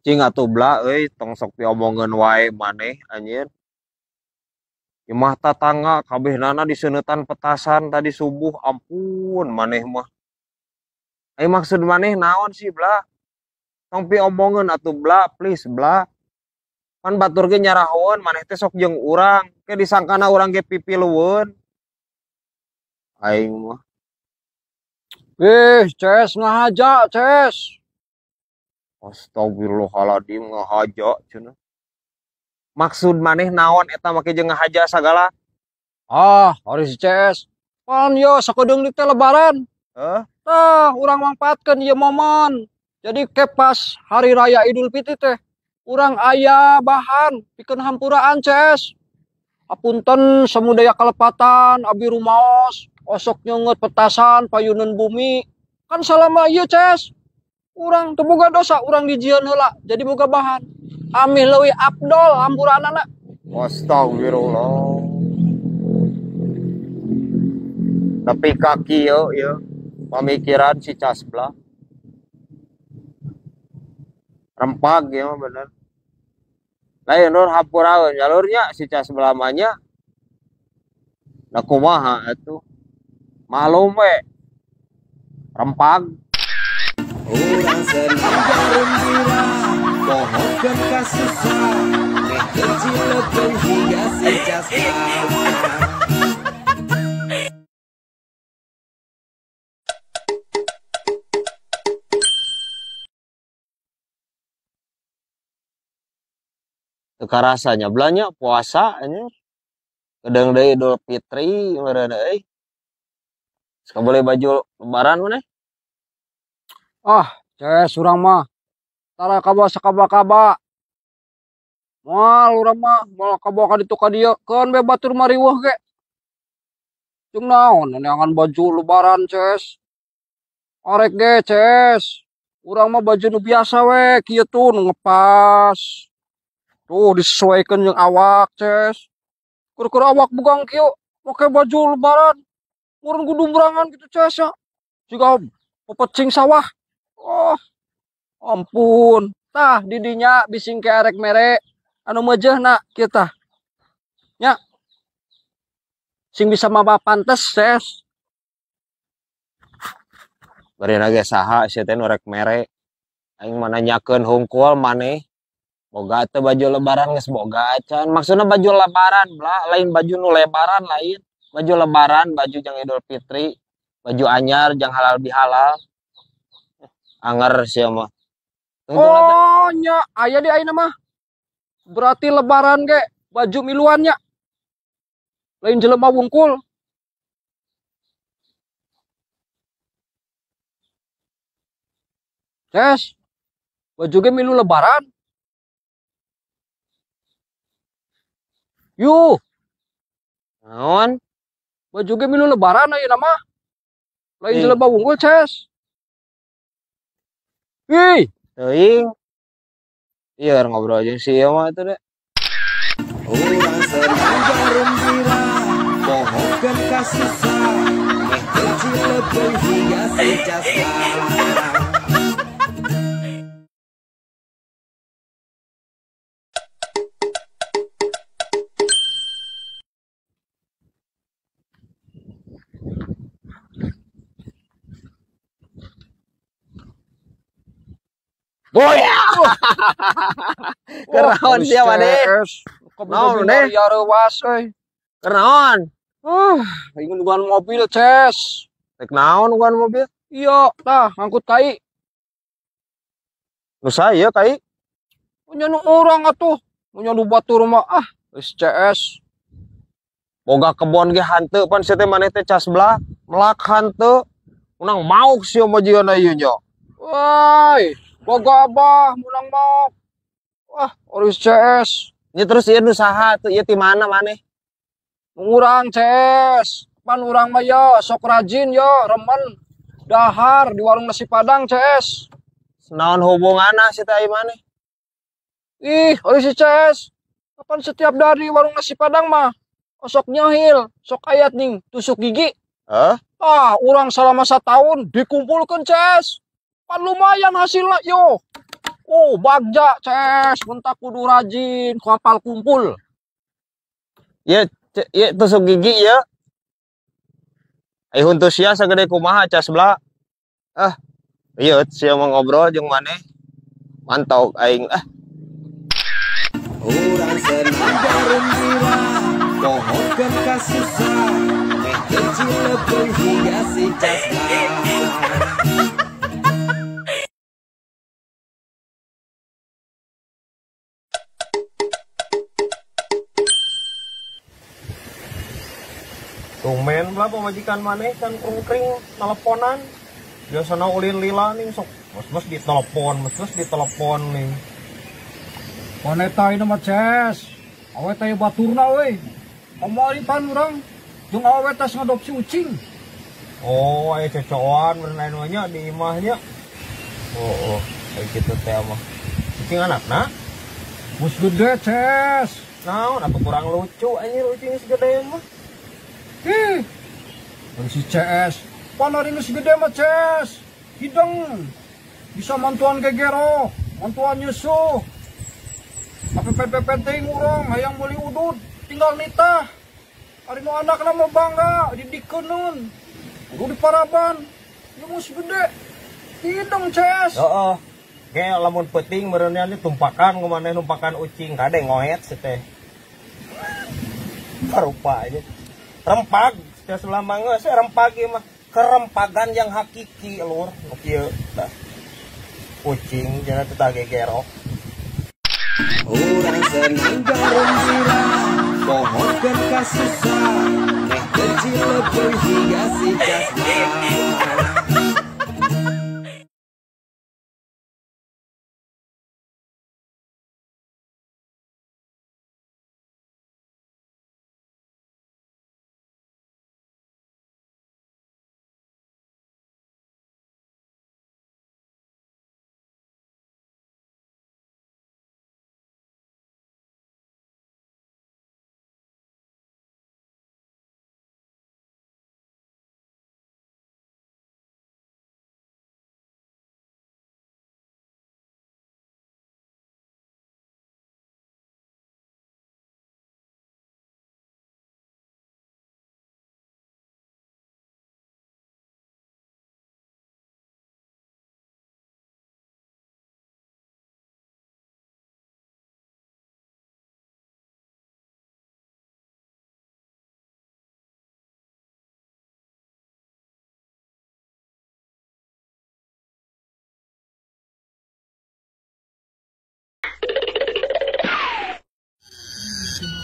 Cing atuh bla euy, tong sok diomongeun wae maneh anjir. Imah tatangga kabehnana diseuneutan petasan tadi subuh, ampun maneh mah. Ai maksud maneh naon sih bla? Tong piomongeun atuh bla, please bla. Pan batur ge nyarahoeun maneh teh sok jeung urang, ke disangkana urang ge pipilueun. Aing mah. Ih, Ces ngahaja, Ces. Astagfirullahaladzim ngahaja cenah. Maksud maneh naon eta make jeung ngahaja sagala? Ah, ari si Ces. Pan yo sakedeung teh lebaran. Heuh? Tah, urang mangpaatkeun ieu momen. Jadi ke pas hari raya Idul Fitri teh urang aya bahan pikeun hampuraan, Ces. Apunten samudaya kalepatan abi rumaos, osok nyeungeut petasan payuneun bumi. Kan salama ieu, Ces. Urang teu boga dosa, urang dijieun heula jadi boga bahan. Amih leuwih afdol hampuraanana. Astagfirullah. Tapi kaki yo yo pamikiran si Casbla. Rempag ya mah bener. Lain nur hampuraeun jalurnya si Casbla mah nya. Da kumaha atuh. Malum we. Rempag. Urang senang garembira, pohokeun kasusah, meh kecilekeun hingga si Casbla. Teu karasanya belanya puasa anjir. Kedeung deui Idul Fitri meureun euy. Geus kabeli baju lebaran maneh? Ah, Ces urang mah tara kabawa sakaba-kaba. Moal urang mah moal kabawa ka ditu ka dieu, keun be batur mariweuh ge. Jeung naon neangan baju lebaran, Ces. Arek ge, Ces. Urang mah baju nu biasa we, kieu tuh nu ngepas. Tuh disesuaikan jeung awak, Ces. Kur-kur awak bugang kieu make baju lebaran. Murun gudumbrangan gitu, Ces ya. Jiga pepecing sawah. Oh, ampun. Tah didinya bising ke arek mere anu meujeuhna kieu tah. Nya. Sing bisa maba pantes, Ces. Barina ge saha sia teh nu rek mere. Aing mah nanyakeun hungkul maneh. Boga teh baju lebaran geus boga acan. Maksudna baju lebaran bla, lain baju nu lebaran lain. Baju lebaran, baju jang Idul Fitri, baju anyar jang halal bihalal. Anger sia mah. Oh nya, aya di ayeuna mah. Berarti lebaran ge baju miluan nya. Lain jelema wungkul. Ces, baju ge milu lebaran. Yuh. Naon? Baju ge milu lebaran ayeuna mah. Lain jelema wungkul, Ces. Ih, teuing. Iya ngobrol aja sih ieu mah atuh deh. Urang senang garembira, pohokeun kasusah, meh kecilekeun hingga si Casbla. Boya. Kenaon sia maneh? Naon maneh? Ya reuwas euy. Kenaon? Aing nungguan mobil, Ces. Rek naon nungguan mobil? Iya, tah ngangkut kai. Nu saya kai? Nya nu urang atuh. Nya nu batur mah ah, geus CS. Boga kebon ge hanteu pan sia teh maneh teh Casbla, melak hanteu. Menang mauk sia mah jieuna ieu nya. Woi, boga abah menang mauk. Wah, oris CS. Nya terus ieu nu saha tuh ieu ti mana maneh? Urang CS, pan urang mah ya sok rajin ya, remen dahar di warung nasi Padang CS. Naon hubunganna si teh maneh? Ih, ari si CS. Kapan setiap dari warung nasi Padang mah sok nyahil, sok ayat ning tusuk gigi. Hah? Ah, urang selama setahun dikumpulkan CS. Pan lumayan hasilnya yo. Oh, bagja CS, bentak kudu rajin, kapal kumpul. Ya, ya tusuk gigi ya. Ai huntu sia sagede kumaha cas bla. Ah, iya sia mau ngobrol jeung maneh. Mantau aing ah. Urang senang gembira, pohokeun kasusah, meh kecil leupeung hingga si Casbla. Tumben lah pamajikan maneh kan kring teleponan. Biasana ulin lila nih sok mes-mes ditelepon, mes-mes ditelepon nih. Koneta ini mah Ces, awe teh baturna euy. Kamari pan urang jeung awe tas ngadopsi ucing. Oh, aya cocoan beureunan anu nya di imahnya. Oh, oh, kayak gitu teh mah. Ucing anakna? Geus gede, Ces. Naon atuh kurang lucu anjir ucing geus gede mah. Ih, dari si CS, pan ari geus gede mah CS, hideng, bisa mantuan gegero, mantuan nyusuh, apa teuing urang hayang meuli udud, tinggal nitah, ari nu anakna mah bangga, didikeun, kudu diparaban, ieu geus gede, hideng CS. Heeh, ge lamun peuting meureunnya tumpakan kumaneh numpakan ucing kade ngoet si teh. Parupa aja. Rempag, selama nggak saya rempag ya mah kerempagan yang hakiki lur, kieu tah. Kucing jangan tetah gegero. Urang senang gembira, pohokeun kasusah, meh kecil leupeung hingga si Casbla.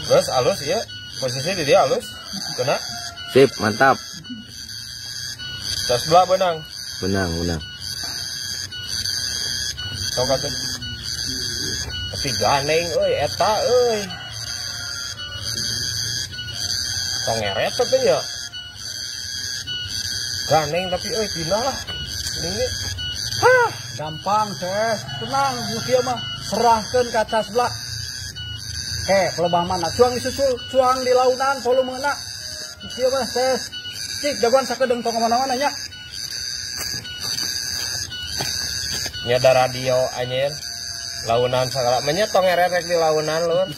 Terus halus ya, posisi di dia halus, kena. Sip, mantap. Tas belah benang. Benang, benang. Tau kata. Tapi ganeng euy eta euy. Tong ngeret tapi ya. Ganeng tapi euy pindah lah. Ini. Hah, gampang, Ces. Tenang, nu kieu mah serahkeun ka Casbla. Kelebah mana? Cuang disusul, cuang di launan, volumena. Kieu mah, Ces. Cik, jagoan sakedeung tong kemana-mana nya. Nya da radio anjir. Launan sagala. Menya tong ngererek di launan lur.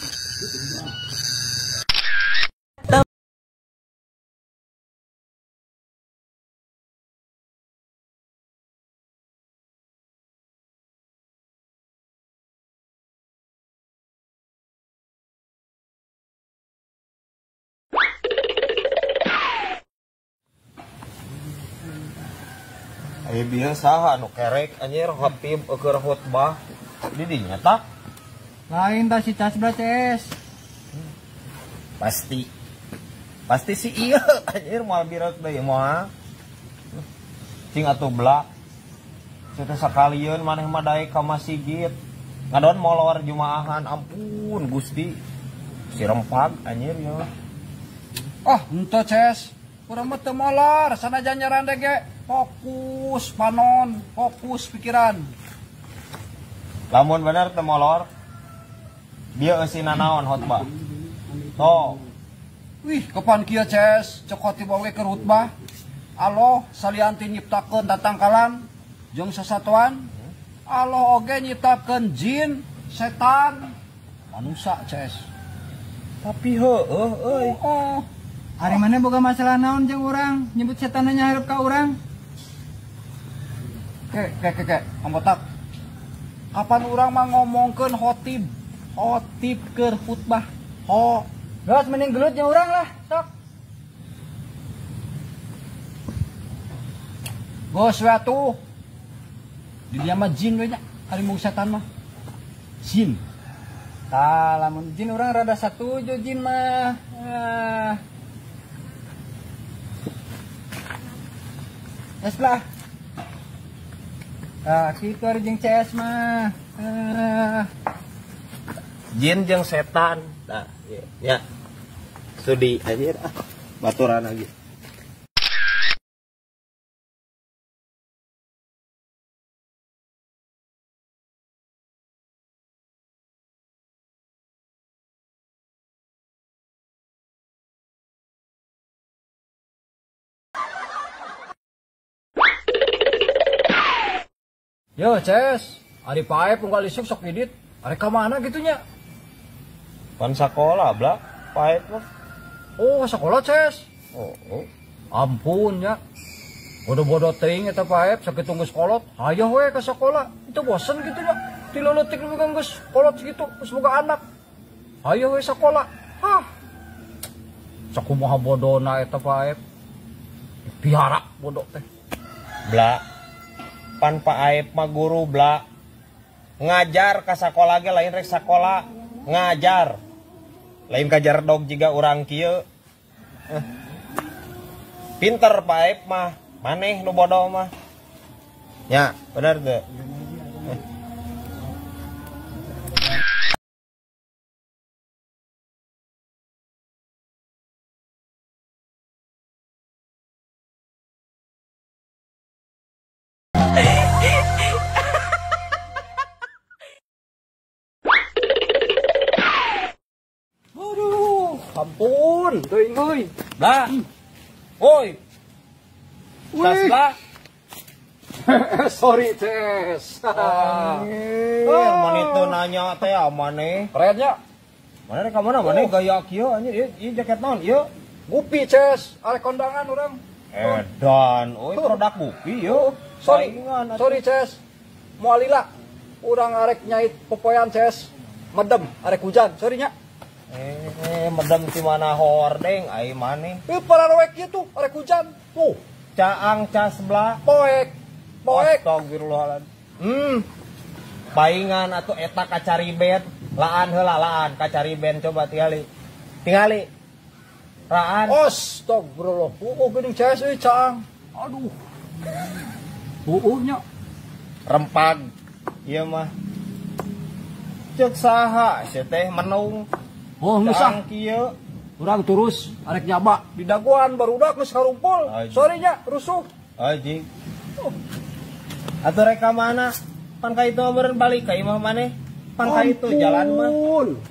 Ayo bieu saha nu kerek anjir khotib keur khutbah di dinya tah? Lain tah si Casbla CS. Pasti. Pasti si ieu anjir moal bireuk deui moal. Cing atuh bla. Teu sakalieun maneh mah daek ka masjid. Ngadon molor jumaahan ampun Gusti. Si rempag anjir ieu. Ah, henteu Ces. Urang mah teu molor, sanajan nyarande ge fokus panon, fokus pikiran. Lamun bener teu molor, bieu eusina naon khotbah. Tuh. Wih, kapan kieu Ces, cek khotib oge keur khutbah. Allah salian ti nyiptakeun tatangkalan jeung sasatuan, Allah oge nyiptakeun jin, setan, manusia Ces. Tapi heueuh euy. Oh. Ari mana boga masalah naon jeung urang, nyebut setan nyahareup ka urang. Ke, ambotak. Kapan urang mah ngomongkeun khotib, khotib keur khutbah. Ho, geus mending gelut jeung urang lah, sok. Geus we atuh. Di dia mah jin we nya, ari mung setan mah. Jin. Tah, lamun jin urang rada satuju jin mah. Ah. Es lah. Ah, kitu ari jeung CS mah. Ah. Jin jeung setan. Nah, ya. Sudi anjir ah. Baturan lagi. Yo, Ces, ari pae punggal isuk sok idit, ari ka mana gitu nya? Pan sakola, bla, pae mah. Oh, sakola, Ces. Oh, oh. Ampun nya. Bodoh-bodoh teuing eta pae sakitu geus kolot, hayoh we ka sakola. Itu bosen gitu nya. Ti leutik nu geus kolot sakitu, geus boga anak. Hayoh we sakola. Hah. Sakumaha bodona eta pae. Dipiara bodoh teh. Bla. Pan Pak Aep mah guru bla, ngajar ka sakola ge lain rek sakola, ngajar lain kajar dog jiga urang kieu. Pinter Pak Aep mah, maneh nu bodoh mah nya, bener teu? Ampun, teuing euy. Bla. Woi. Tas bla. Sorry, Ces. Mun itu nanya teh maneh. Keren nya. Mana rek ka mana maneh gaya kieu anjir, ieu jaket naon ieu? Gupi, Ces. Arek kondangan urang. Edan, euy produk Gupi ieu. Sorry. Sorry, Ces. Moal lila. Urang arek nyait popoean, Ces. Medem, arek hujan. Sorry nya. Medem di mana hordeng ai maneh. Pararoek kieu tuh arek hujan. Tuh, caang cas bla. Poek. Poek. Astagfirullahaladzim. Paingan atuh eta kacari band, laan heula laan kacari band coba tingali. Tingali. Raan. Astagfirullah. Oh, geuning CS euy caang. Aduh. Heueuh nya. Rempag ieu mah. Ceuk saha sia teh menung. Oh, geus ah kieu. Urang terus arek nyaba di daguan barudak geus karumpul. Sorry nya, rusuh. Anjing. Oh. Atuh rek ka mana? Pan ka itu meureun balik ka imah maneh. Pan ka itu jalan mah.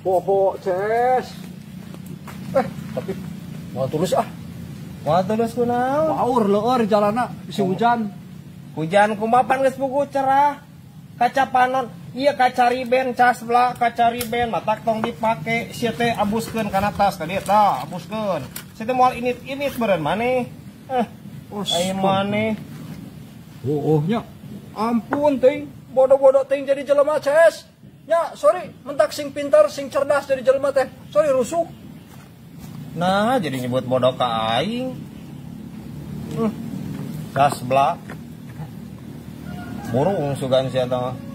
Poho, Ces. Tapi moal tulus ah. Moal tulus kunaon? Paur leueur jalanna bisi hujan. Hujan kumaha pan geus puguh cerah. Kaca panon. Iya kacari ben cas bla, kacari ben matak tong dipake sia teh abuskeun kana tas ka dieu tah, abuskeun. Sia teh moal init-init meureun maneh. Ai maneh. Oh, nya. Ampun teuing, bodoh-bodoh teuing jadi jelema Ces. Nya, sorry, mentak sing pintar, sing cerdas jadi jelema teh. Sorry rusuh. Nah, jadi nyebut bodoh ka aing. Cas bla. Burung sugan sia teh.